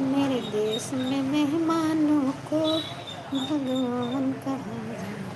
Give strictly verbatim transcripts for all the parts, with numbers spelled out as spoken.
मेरे देश में मेहमानों को भगवान कहा जाता है।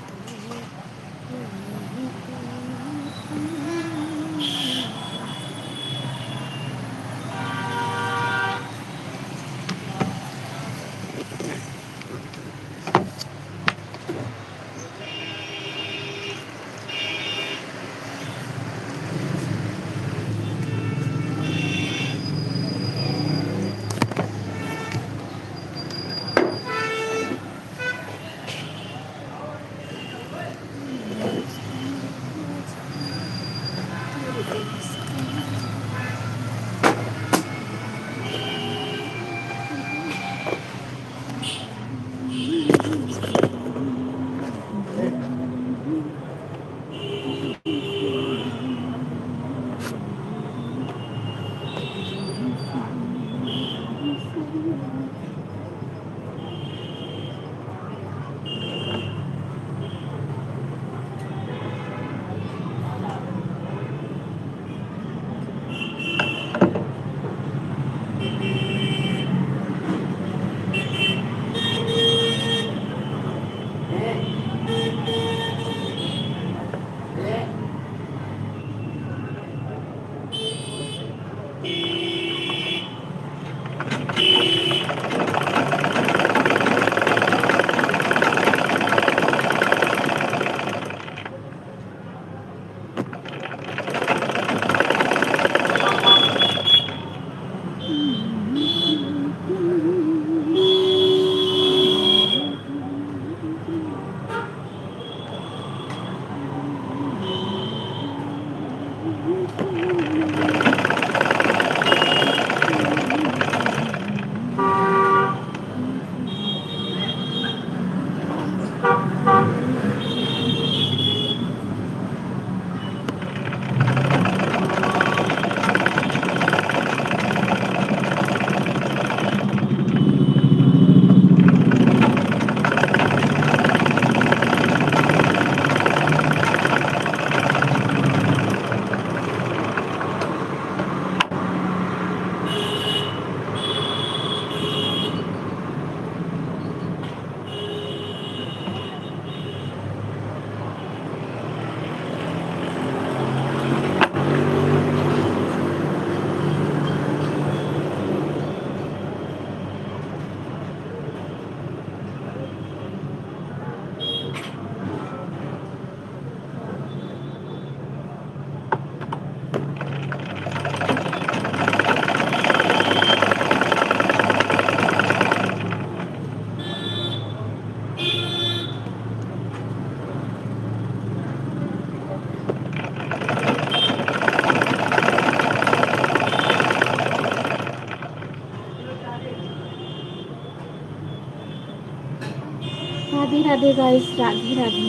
राधे राधे guys, Radhe Radhe.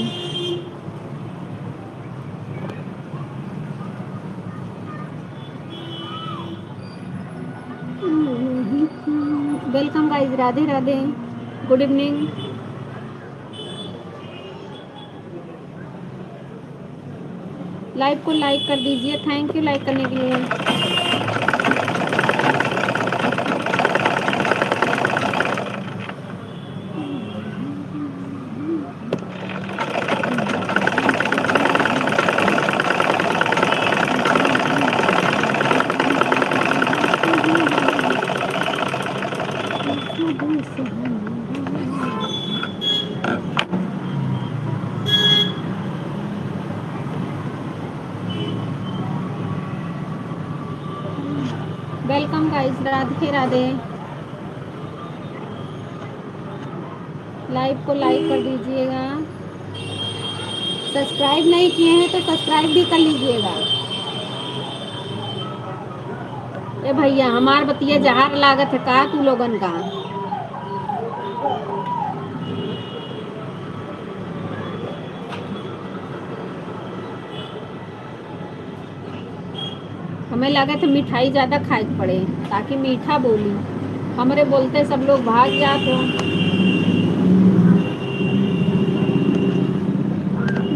Welcome guys, Radhe Radhe, good evening। Live को like कर दीजिए, thank you like करने के लिए। Welcome guys, Radhe Radhe. Live को like कर दीजिएगा, subscribe नहीं किए हैं तो subscribe भी कर लीजिएगा। ए भइया, हमार बतिया जहर लागत है का तू लोगन का? हमें लागत है मिठाई ज्यादा खाए के पड़े, ताकि मीठा बोली। हमरे बोलते सब लोग भाग जात हो।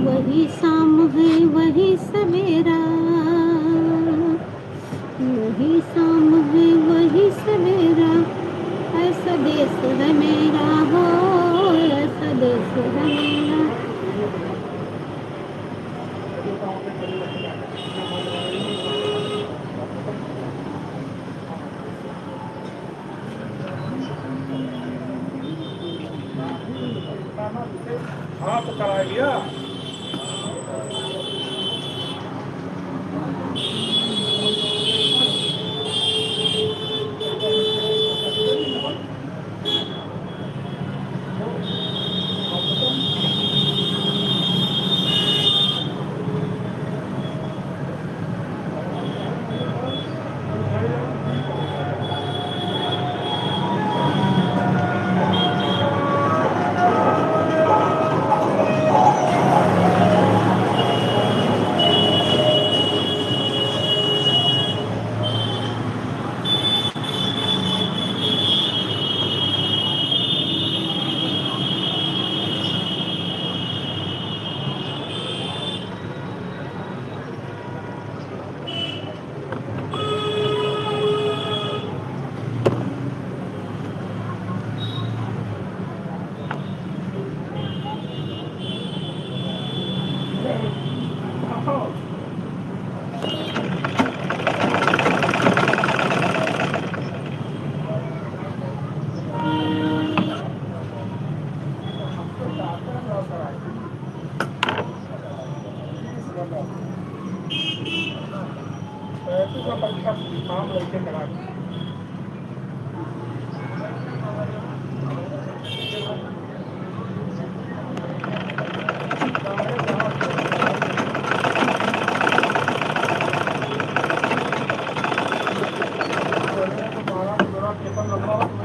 वही शाम है, वही सवेरा, वही शाम है, वही सवेरा। हाँ, तो करा लिया।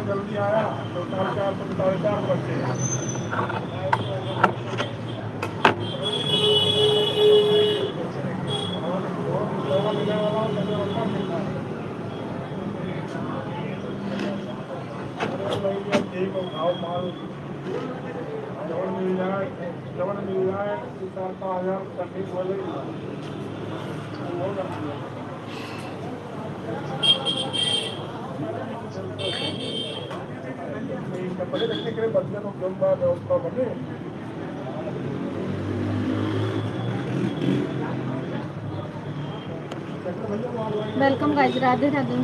जल्दी आया तो साढ़े चार, साढ़े चार बज गए। Welcome guys, राधे राधे।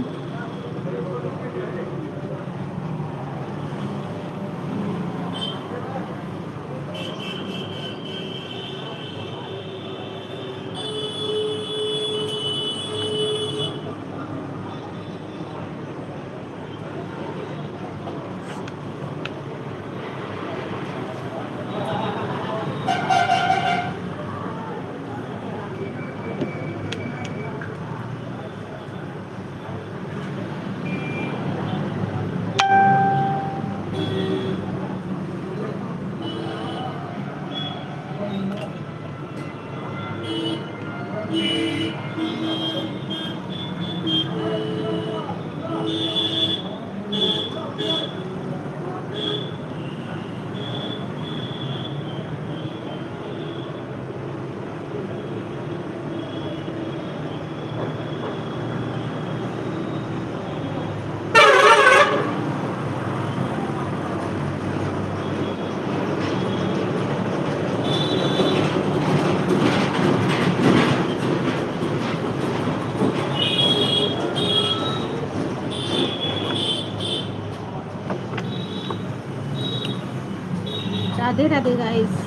राधे राधे गाइस,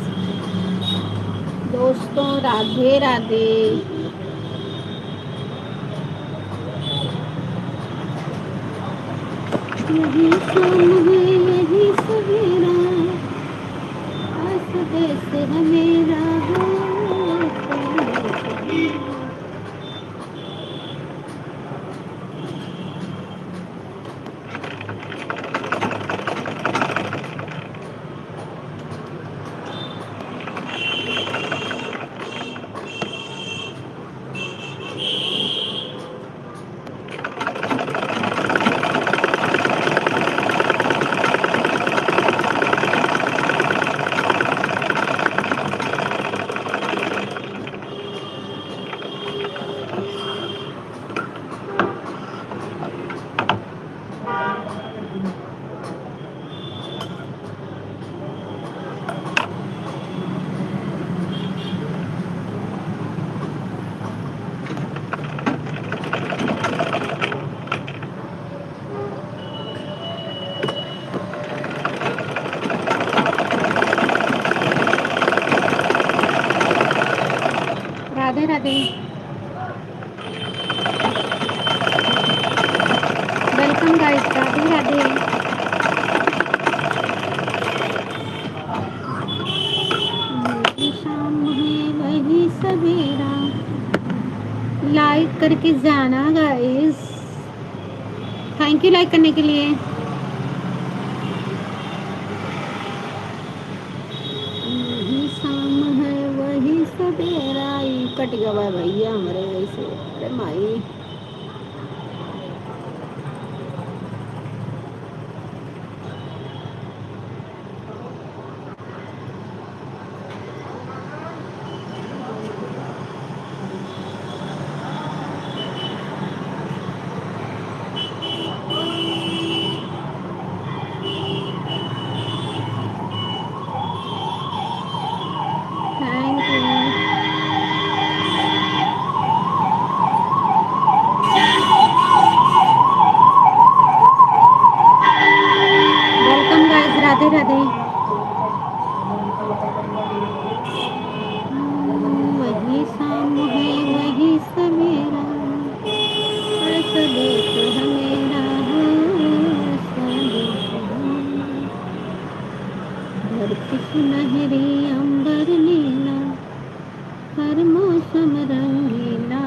दोस्तों राधे राधे। यही शाम है, यही सवेरा, आस जैसे हमें राहों। कि जाना गाइस, थैंक यू लाइक करने के लिए। वही शाम है, वही सवेरा, ई कट गवा भैया हमरे वैसे। अरे माई। Thank you। Welcome guys, Radhe राधे। वही शाम है, वही सवेरा, ऐसा देश है मेरा, ऐसा देश है मेरा। धरती सुनहरी अंबर नीला, हर मौसम रंगीला,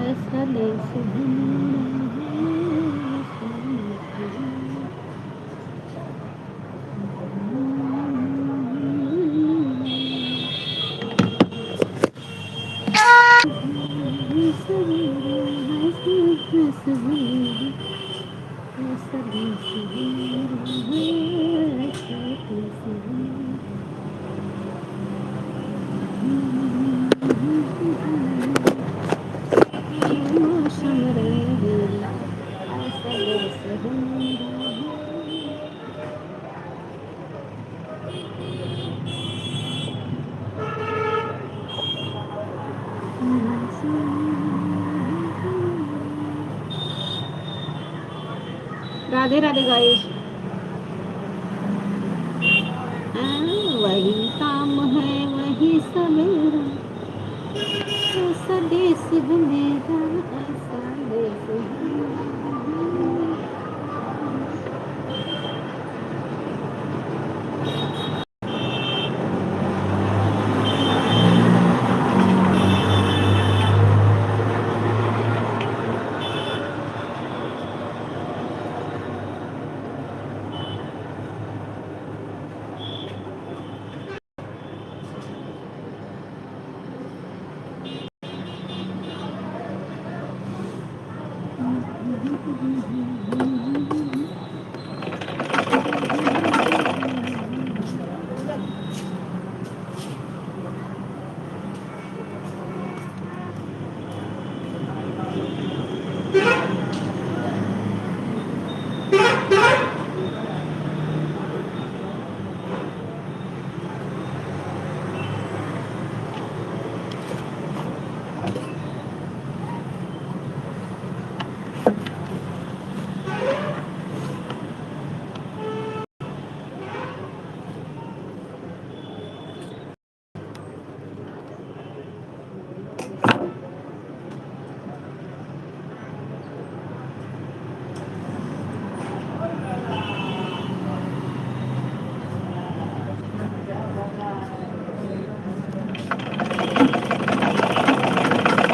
ऐसा देश है मेरा, ऐसा देश है मेरा। राधे राधे गाइस। हाँ, वही शाम है, वही सवेरा, ऐसा देश है मेरा, ऐसा देश है मेरा।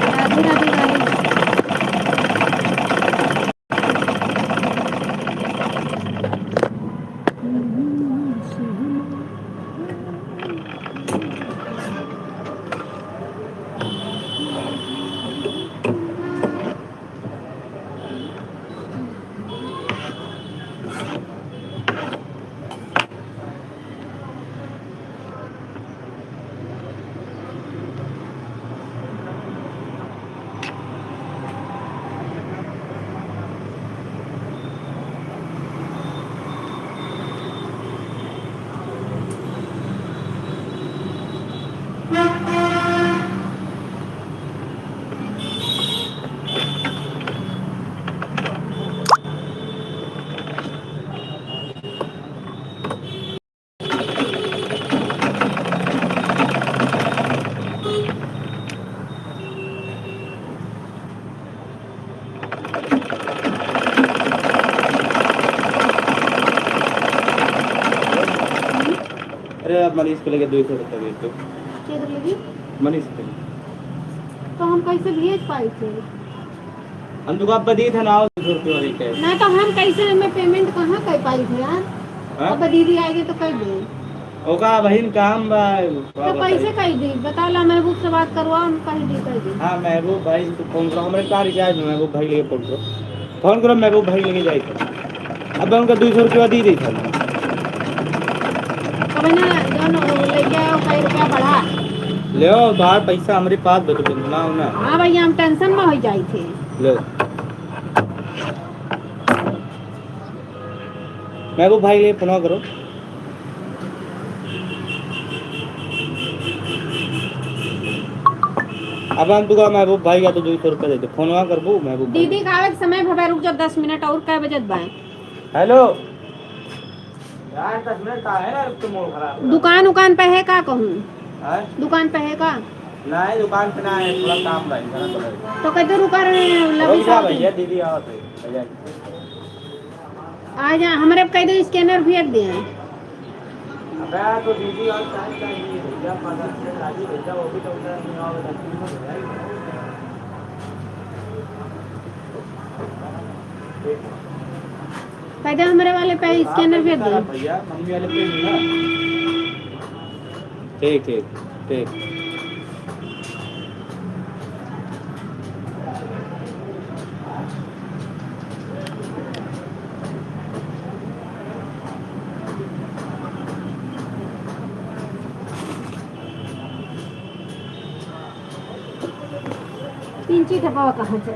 राधे राधे गाइस। अरे यार, मनीष को लेके दो सौ रुपये भेज दो। केकर लगी? मनीष को। तो हम कैसे भेज पाई थे? हम तो आपका दी थे ना, दो सौ रुपये वाली कैश। ना तो हम कैसे, हमें पेमेंट कहाँ कर पाई थे यार? हाँ? अब दीदी आएगी तो कर दे। ओका बहिन काम बा, तो कैसे कर दी? बता ला, महबूब से बात करवा, हम कह दी, कर दी। हाँ, महबूब भाई से फोन करो, हमरे का रिचार्ज में, महबूब भाई लेके फोन करो। फोन करो, महबूब भाई लेके जाए थे। अब उनका दो सौ रुपया दे दी था। तब ना, जौन लइका है, ओका एक रुपया बढ़ा। ले आओ, तोहार पैसा हमरे पास बा, तो ना हो ना। हाँ भैया, हम टेंशन में हो जाई थे। ले। महबूब भाई ले फोन करो। अब हम तुका महबूब भाई का तो दो सौ रुपया दे दे। फोनवा करबू महबूब भाई। दीदी का आवे के समय भवा, रुक जा दस मिनट और, कै बजत बा? हेलो। यार, दस मिनट का है ना, तुम और खराब कर। दुकान उकान पे है का कहूँ? हैं? दुकान पे है का? नहीं, दुकान पे ना है, थोड़ा काम बा, इधर तो है। तो कह दो रुका रहे हैं, लवी रुक जा साहब। भैया, दीदी आओ तो, भैया। आ जा, हमरे कह दो स्कैनर भेज दे। अबे, तो दीदी और चाय चाहिए, भैया, पाँच मिनट राजी, भैया, वो भी तो उधर नहीं आओगे, तो तीन सौ हो जाएगी। कह दे हमरे वाले पे स्कैनर भेज दे। भैया, मम्मी वाले पे भी ना। ठीक, ठीक, ठीक। पिंची के पावा कहाँ से?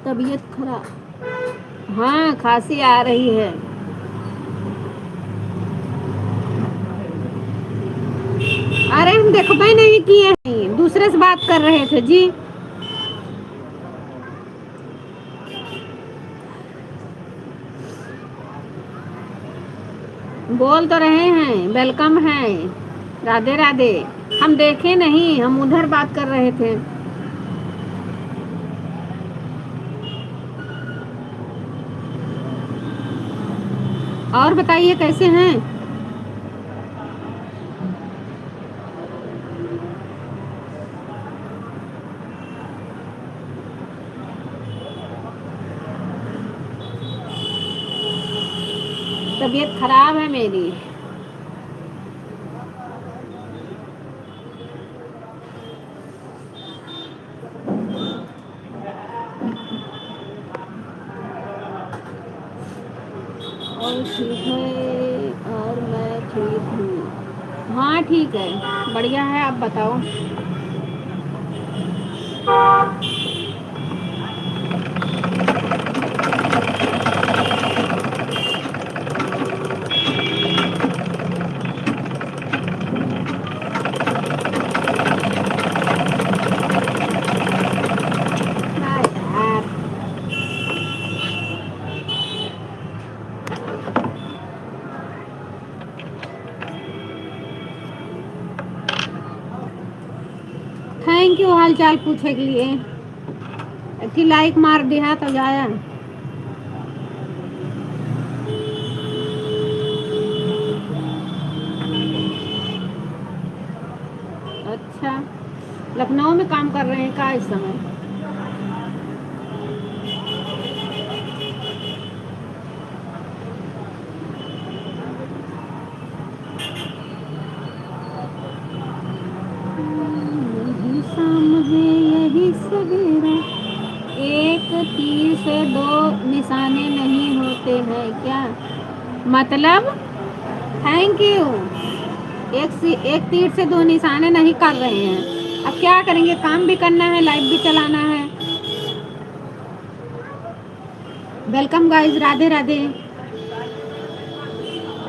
तबीयत खराब, हाँ, खांसी आ रही है। अरे, हम देखबे नहीं किए हैं, दूसरे से बात कर रहे थे जी। बोल तो रहे हैं, welcome है, राधे राधे। हम देखे नहीं, हम उधर बात कर रहे थे। और बताइए, कैसे हैं? तबीयत खराब है मेरी। और ठीक है, और मैं ठीक हूँ। हाँ, ठीक है, बढ़िया है, आप बताओ। हाँ यार। Thank you हाल चाल पूछे के लिए। एक ठे like मार दिहा तो जाया। अच्छा, लखनऊ में काम कर रहे हैं का इस समय? यही शाम है, यही सवेरा, एक तीर से दो निशाने नहीं होते हैं क्या? मतलब, thank you। एक सी-, एक तीर से दो निशाने नहीं कर रहे हैं। अब क्या करेंगे, काम भी करना है, live भी चलाना है। Welcome guys, राधे राधे।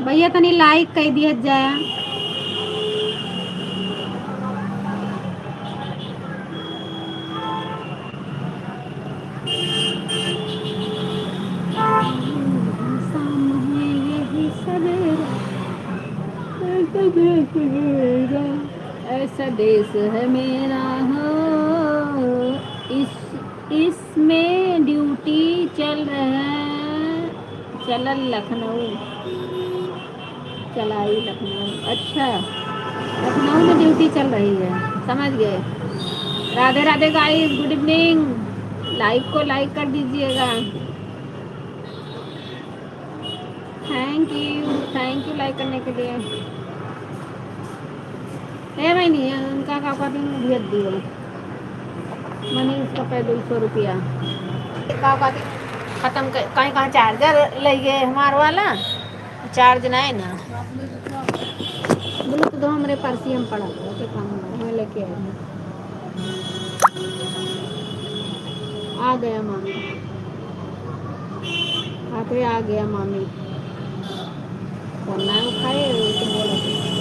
भैया तनी like कइ दिया जाए। ऐसा देश है मेरा हो, इस इसमें ड्यूटी चल रहा है, चलल लखनऊ, चलाई लखनऊ। अच्छा, लखनऊ में ड्यूटी चल रही है, समझ गए। Radhe Radhe guys, good evening. Live को लाइक कर दीजिएगा। Thank you, thank you like करने के लिए। ए बहिनी, उनका का कहती हूँ, भेज दियो। मनीष का पै दो सौ रुपया। का कहती, खत्म कर, कहीं कहाँ चार्जर ले गए हमार वाला, चार्ज नहीं ना। ब्लूटूथ हमरे पर्सियम पड़ा था, के काम में, मैं लेके आई हूँ। आ गया मामी। आते आ गया मामी। फोन ना उठाए, तो बोलो।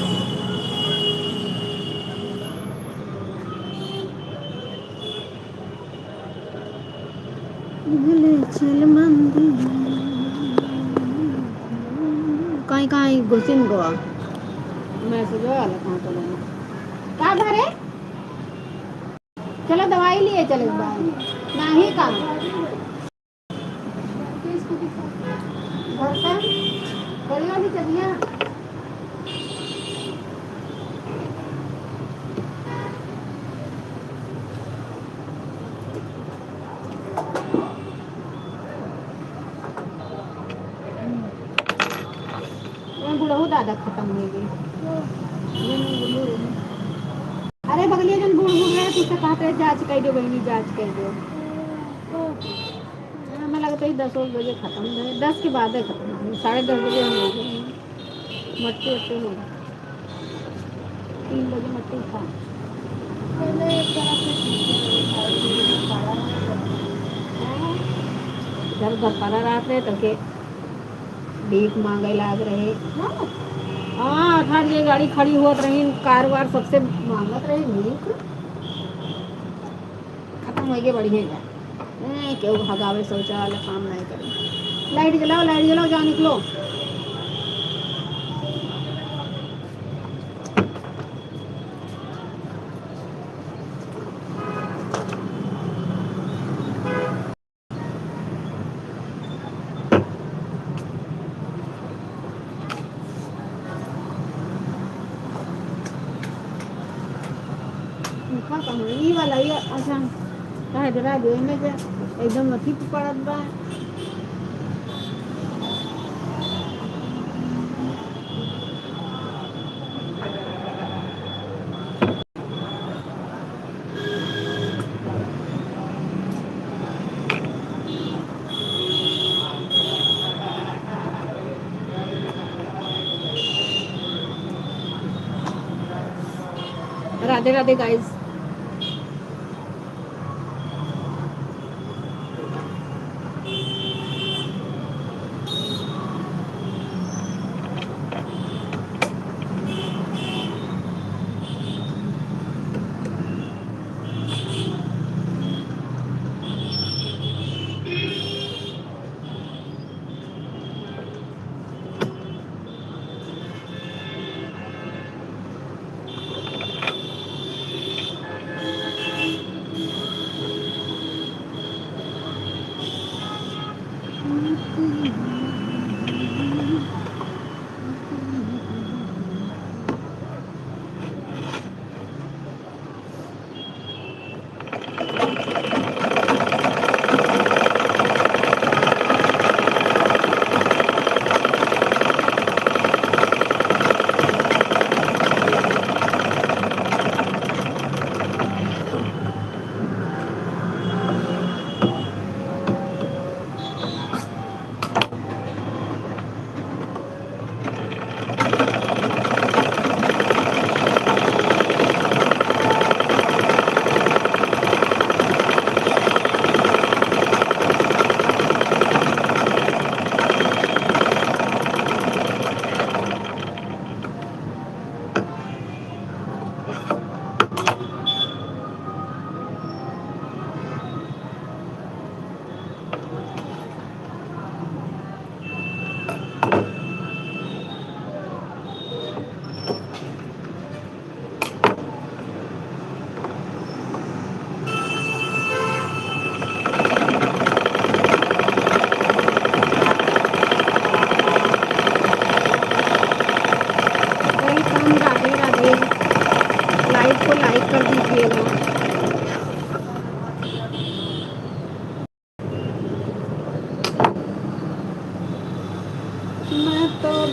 भले चल मंदिर। काई, काई घुसिन गवा। मैसेज वाला कहाँ चला गया? का भरे? चलो दवाई लिए चले एक बार। नहीं का? घर का? बड़ी वाली चलिया। ये बुढ़ऊ दादा खत्म हो गई। अरे बगलिया जन बूढ़ बूढ़ रहे, तुझसे कहते हैं, "जांच कर दो बहनी, जांच कर दो।" हमें लगता है दस बजे खत्म है, दस के बाद है खत्म, साढ़े दस बजे हम हो गए। मट्टी वट्टी हो गई। तीन बजे मट्टी उठा। पहले एक तरह से जब घर पर रहत रहे तो के भीख मांगे लाग रहे। हाँ, हाँ, अठारह जे गाड़ी खड़ी होत रही, कार वार सबसे मांगत रहे भीख। खत्म होइगे, बढ़िया है। ए, केहू भगावे शौचालय काम नहीं करे। लाइट जलाओ, लाइट जलाओ, जाओ निकलो। देखा कहाँ, ई वाला, ये, अच्छा, काहे डरा गयो, एमे के एकदम अथी पे पड़त बा। राधे राधे गाइस।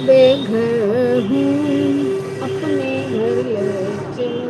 बेघर हूँ, अपने घर ले चलो।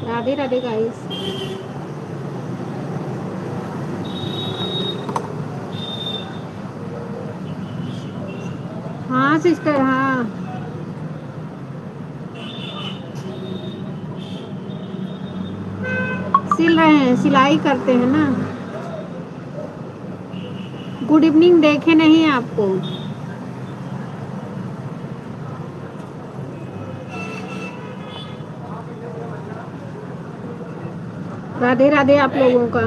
राधे राधे गाइस। हाँ सिस्टर, हाँ। सिल रहे हैं, सिलाई करते हैं ना। गुड इवनिंग, देखे नहीं आपको। राधे राधे आप लोगों का।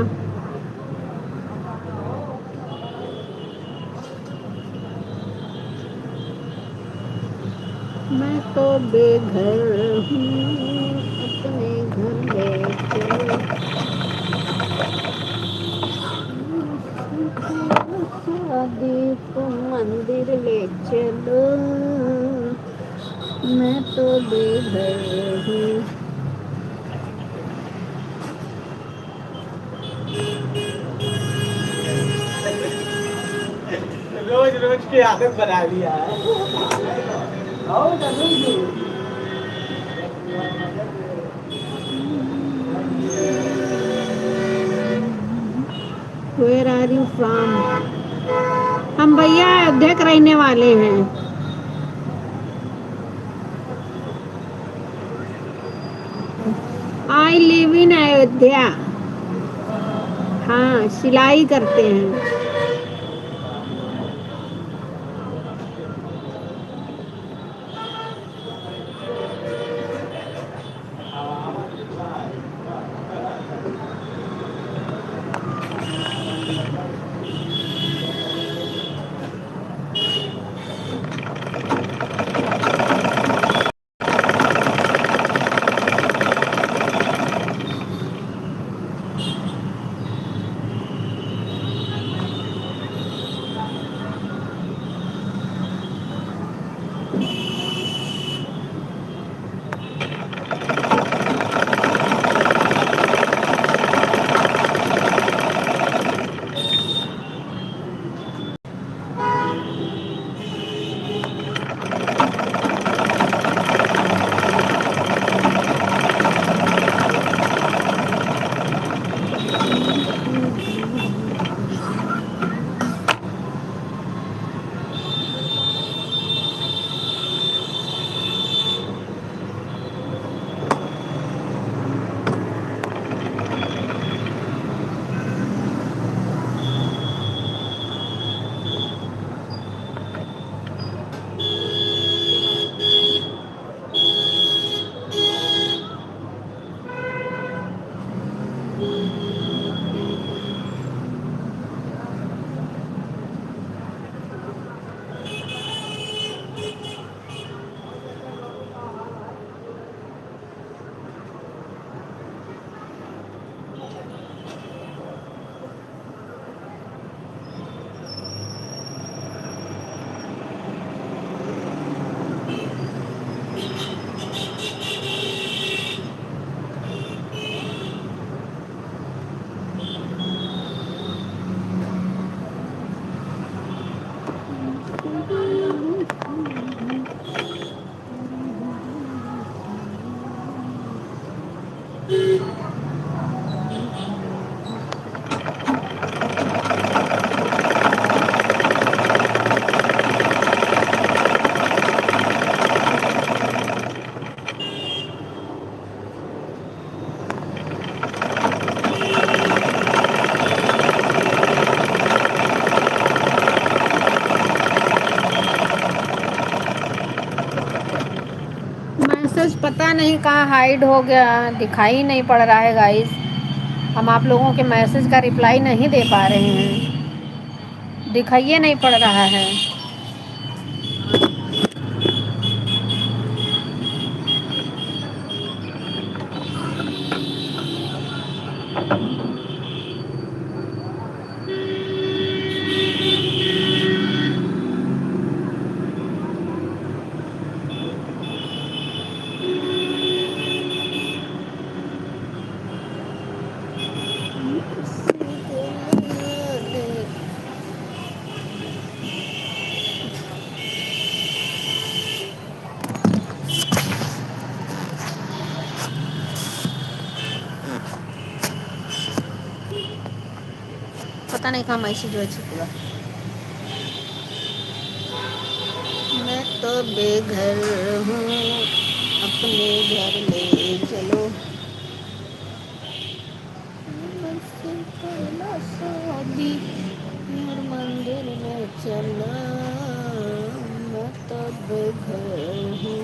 मैं तो बेघर हूँ, अपने घर ले चलो। शादी को मंदिर ले चलो, मैं तो बेघर हूँ। रोज रोज की आदत बना लिया है। और ना, रोज रोज। Where are you from? हम भैया अयोध्या के रहने वाले हैं। I live in Ayodhya. हाँ, सिलाई करते हैं। नहीं, कहाँ हाइड हो गया, दिखाई नहीं पड़ रहा है गाइस। हम आप लोगों के मैसेज का रिप्लाई नहीं दे पा रहे हैं, दिखाइए नहीं पड़ रहा है। पता नहीं कहाँ मैसेज वैसेज हुआ। मैं तो बेघर हूँ, अपने घर ले चलो। मुझसे करना शादी, यार मंदिर में चलना, मैं तो बेघर हूँ।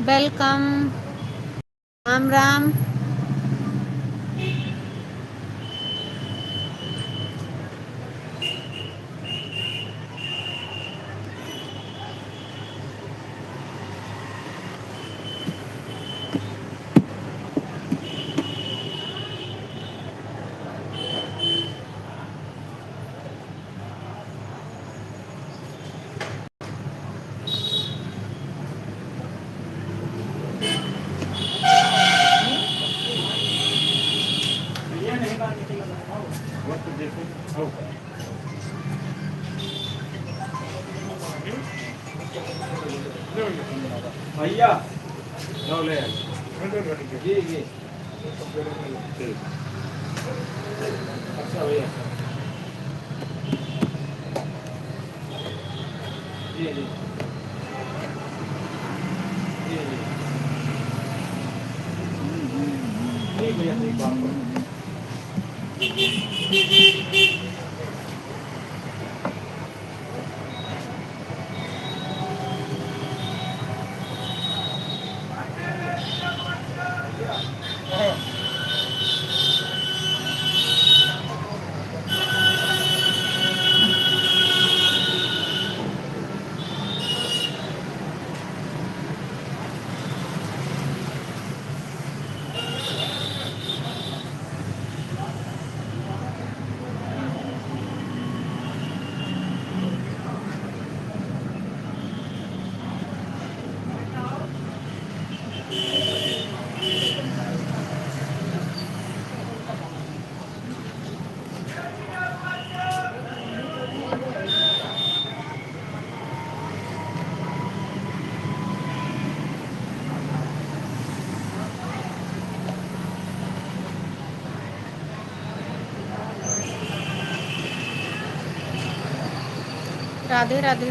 वेलकम। राम राम। भैया, लो ले। जी, जी। अच्छा भैया, अच्छा। जी, जी। जी, जी। ठीक भैया, ठीक, बात करो। राधे राधे।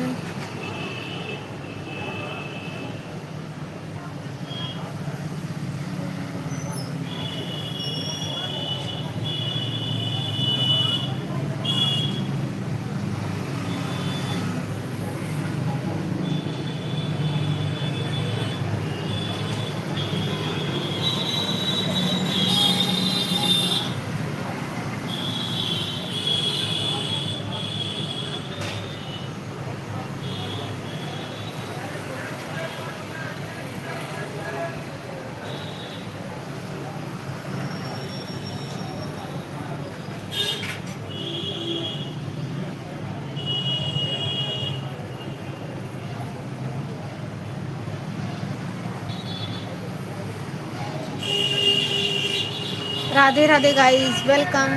राधे Radhe guys, welcome,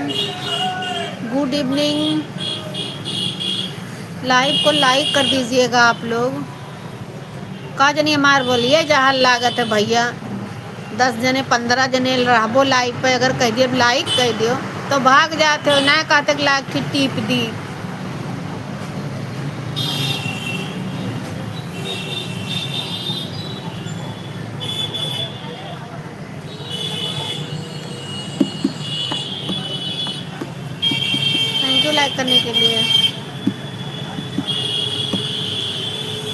good evening। Live को like कर दीजिएगा आप लोग। का जनी हमार बोलिए जहाँ लागत है भैया। दस जने, पन्द्रह जने रहबो live पे, अगर कह दियो like कह दियो, तो भाग जाते हो, ना कहते कि like फिर टीप दी। Thank you like करने के लिए।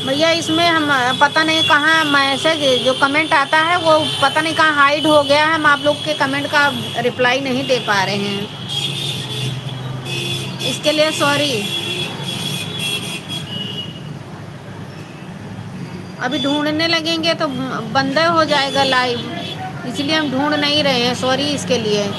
भैया, इसमें हम, पता नहीं कहाँ message, जो comment आता है, वो पता नहीं कहाँ hide हो गया है। हम आप लोग के comment का reply नहीं दे पा रहे हैं, इसके लिए sorry। अभी ढूंढने लगेंगे तो बंद हो जाएगा live, इसलिए हम ढूंढ नहीं रहे हैं, sorry इसके लिए।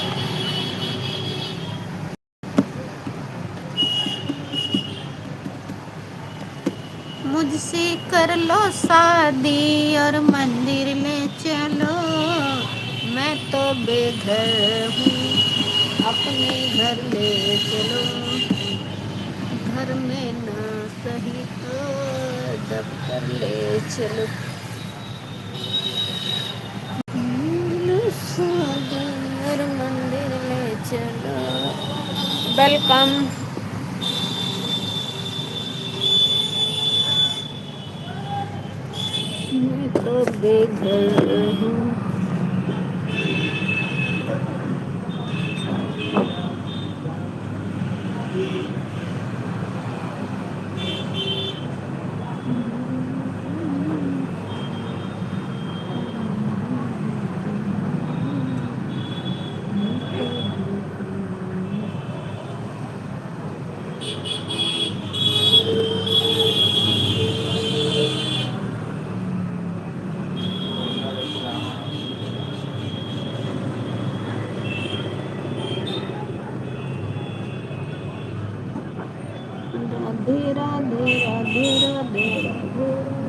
मुझसे कर लो शादी और मंदिर ले चलो, मैं तो बेघर हूँ, अपने घर ले चलो, घर में ना सही तो दफ्तर ले चलो। मंदिर ले चलो। Welcome। मैं तो बेघर हूँ। राधे राधे, राधे राधे, राधे राधे।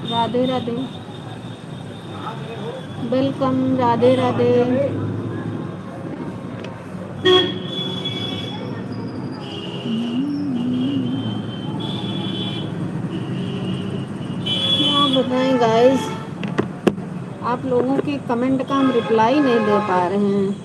राधे राधे। Welcome, राधे राधे। क्या बताएं guys, आप लोगों के comment का हम reply नहीं दे पा रहे हैं।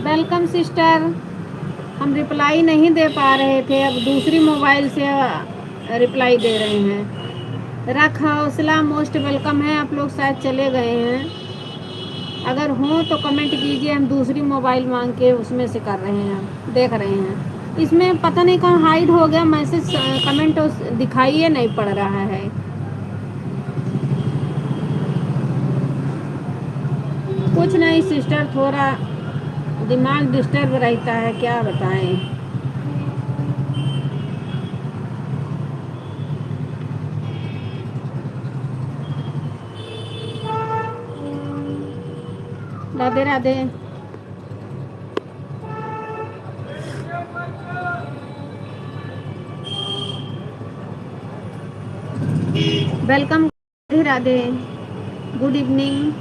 Welcome sister, हम reply नहीं दे पा रहे थे, अब दूसरी mobile से reply दे रहे हैं। रख हौसला most welcome है, आप लोग शायद चले गए हैं। अगर हो तो comment कीजिए, हम दूसरी mobile मांग के उसमें से कर रहे हैं, देख रहे हैं। इसमें पता नहीं कहाँ hide हो गया message, अ, comment उस, दिखाई नहीं पड़ रहा है। कुछ नहीं sister, थोड़ा दिमाग disturb रहता है, क्या बताएं। राधे राधे। Welcome। Radhe Radhe. Good evening।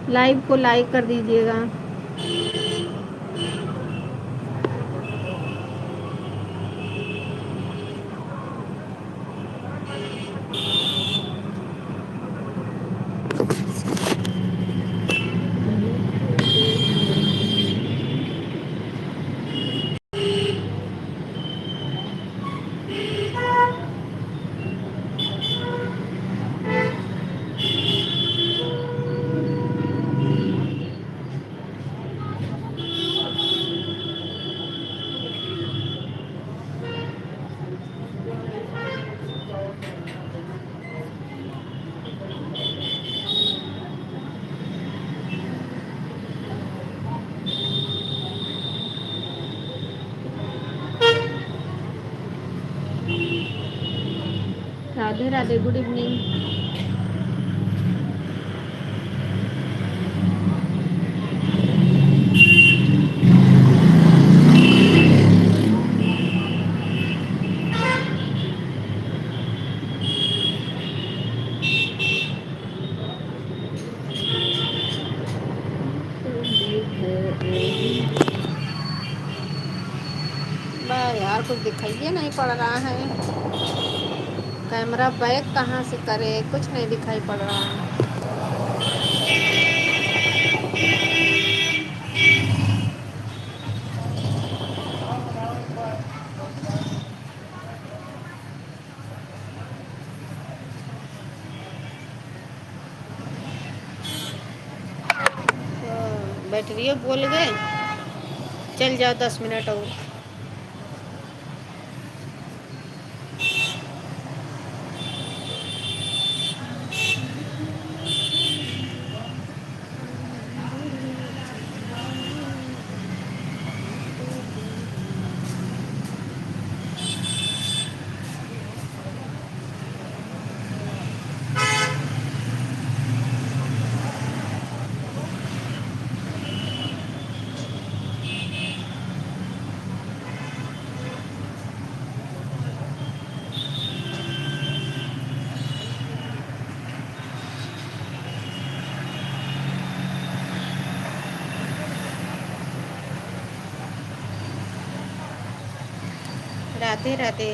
Live को like कर दीजिएगा। राधे राधे, good evening। वाह यार, कुछ दिखाइए नहीं पड़ रहा है। कैमरा बैक कहाँ से करे, कुछ नहीं दिखाई पड़ रहा है। तो बैटरियो बोल गए, चल जाओ दस मिनट और। राधे राधे।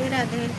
राधे।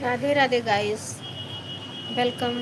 राधे राधे guys, welcome।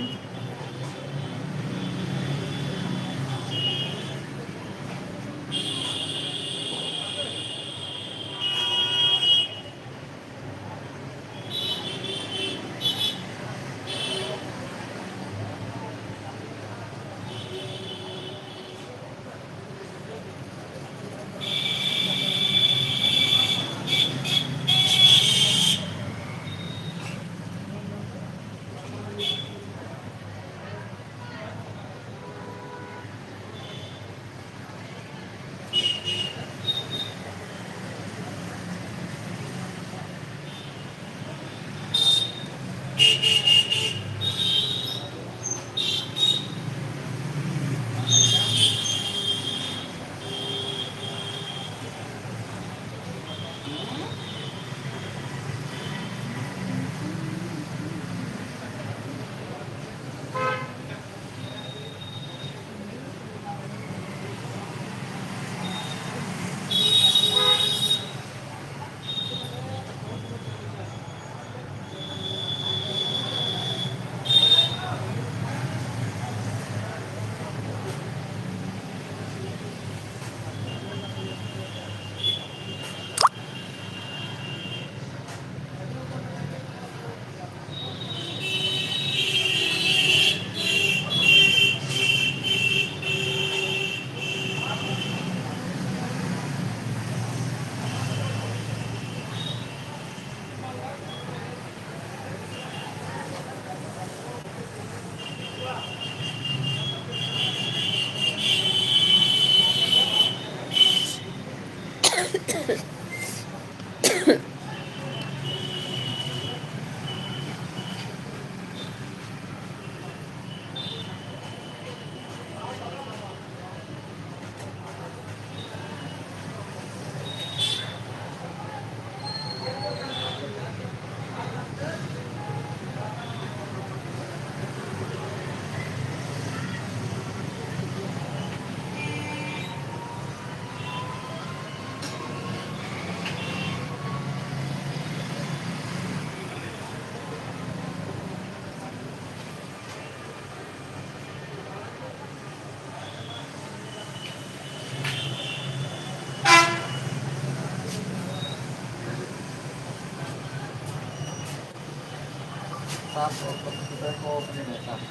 साफ और कंप्यूटर को अपने में साफ।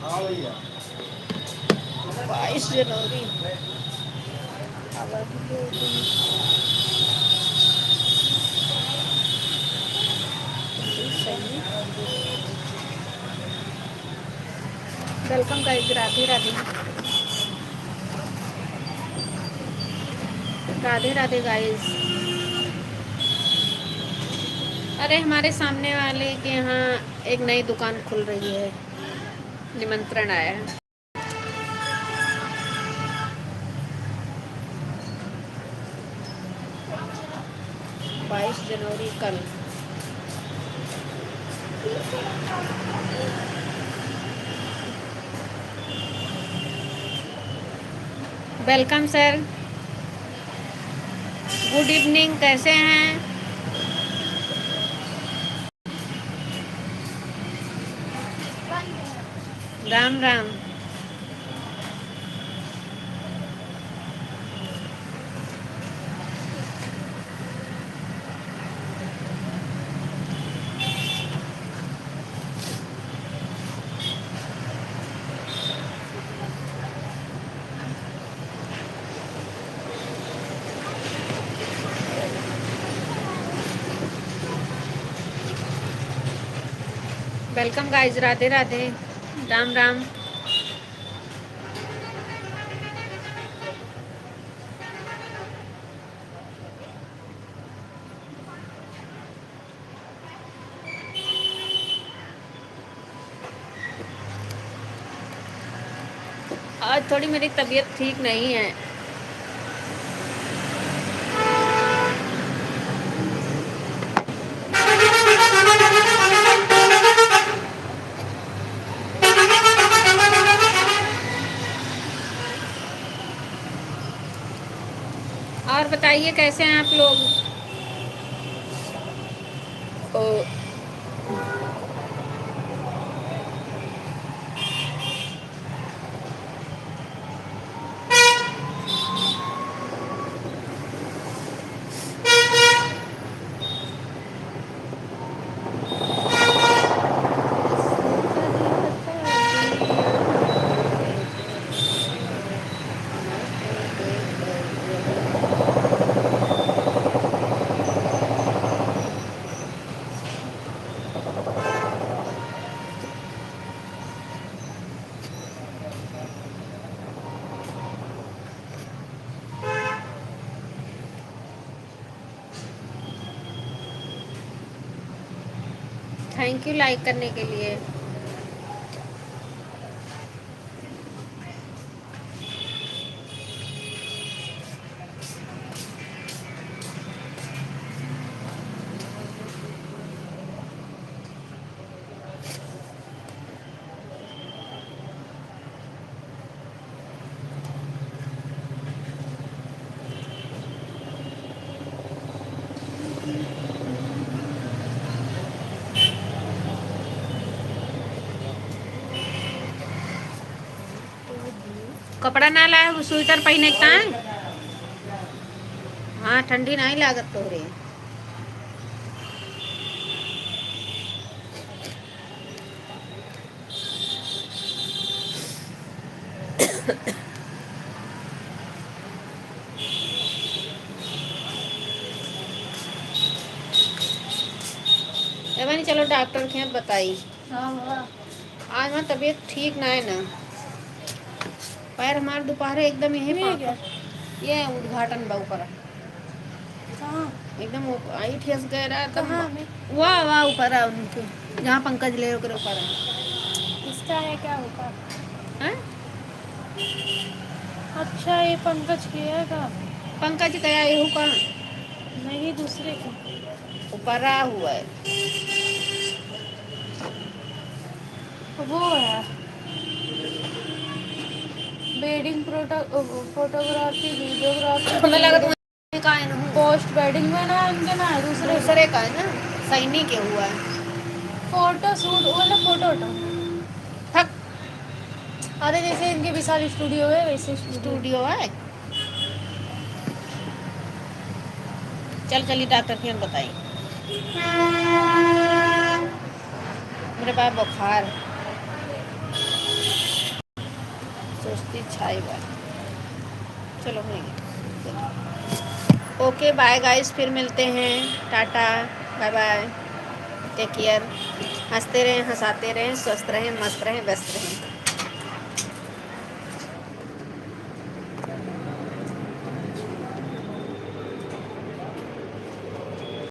हाँ भैया। बाईस जनवरी। Welcome guys, राधे राधे। राधे राधे गाइस। अरे, हमारे सामने वाले के यहाँ एक नई दुकान खुल रही है, निमंत्रण आया है। बाईस जनवरी कल। वेलकम सर, गुड इवनिंग, कैसे हैं? राम राम। वेलकम गाइस, राधे राधे, राम राम। आज थोड़ी मेरी तबीयत ठीक नहीं है। और बताइए, कैसे हैं आप लोग? ओ, थैंक यू लाइक करने के लिए। कपड़ा ना लाए, वो स्वेटर पहिने के तान। हाँ, ठंडी नहीं लागत तोहरे। ए बहिनी, चलो डॉक्टर के यहाँ बताई। हाँ, हाँ। आज हमार तबीयत ठीक ना है ना। पैर हमार दोपहरे एकदम यही ठीक है। ये उद्घाटन बा ऊपर। कहाँ? एकदम वो आई ठेस गए रहा तब। कहाँ में? वाह, वाह, ऊपर आ उनके, जहाँ पंकज ले ओकरे ऊपर आ। इसका है क्या ऊपर? हैं? अच्छा, ये पंकज के है का? पंकज का या एहू का? नहीं, दूसरे का। ऊपर आ हुआ है। वो है वेडिंग प्रोटो-, फोटोग्राफी, वीडियोग्राफी। हमें लगा तुम्हें का है ना? पोस्ट वेडिंग में ना, उनके ना है, दूसरे दूसरे का है ना, सैनी के हुआ है। फोटो शूट, वो ना फोटो उठा। थक। अरे, जैसे इनके विशाल स्टूडियो है, वैसे स्टूडियो। स्टूडियो है। चल, चली डॉक्टर के यहाँ बताई। मेरे पास बुखार, सुस्ती छाई बा। चलो, होइगे। चलो। ओके, बाय गाइस, फिर मिलते हैं। Tata, bye bye, take care. हंसते रहें, हंसाते रहें, स्वस्थ रहें, मस्त रहें, व्यस्त रहें।